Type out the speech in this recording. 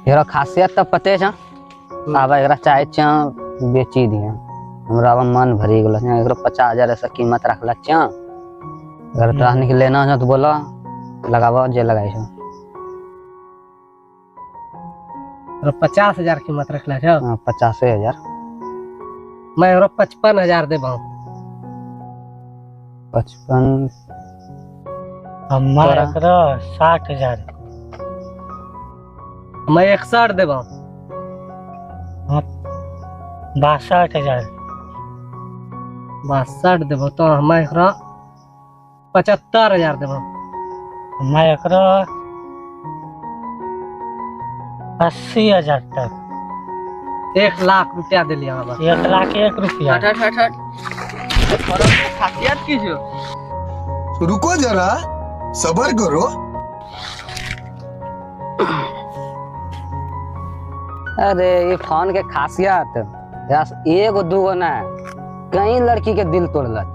एकरा खासियत तऽ पते छौ। आब एकरा चाहे छौ बेची दिहे, हमरा अब मन भरी गेल। एकरो 50,000 ऐसा कीमत रखल छौ। अगर तोरा निक लेना छौ तो बोलो, लगाबो जे लगाई छौ। 50,000 कीमत रखले छौ? हाँ, 85,000। मैं एकरो 55,000 देबो। 55। हमार एकरो 60,000। मैं 61 देबो। 62,000। 62 देबो तो हम एकरा 75,000 देबो। मैं एकरा 80,000 तक। 1 लाख रुपया दिलिया हमरा। 1 लाख 1 रुपया। हट, हट, हट, हट। खासियत की छो? रुको जरा, सबर करो। अरे ये फोन के खासियत एगो दूगो ना, कई लड़की के दिल तोड़लक।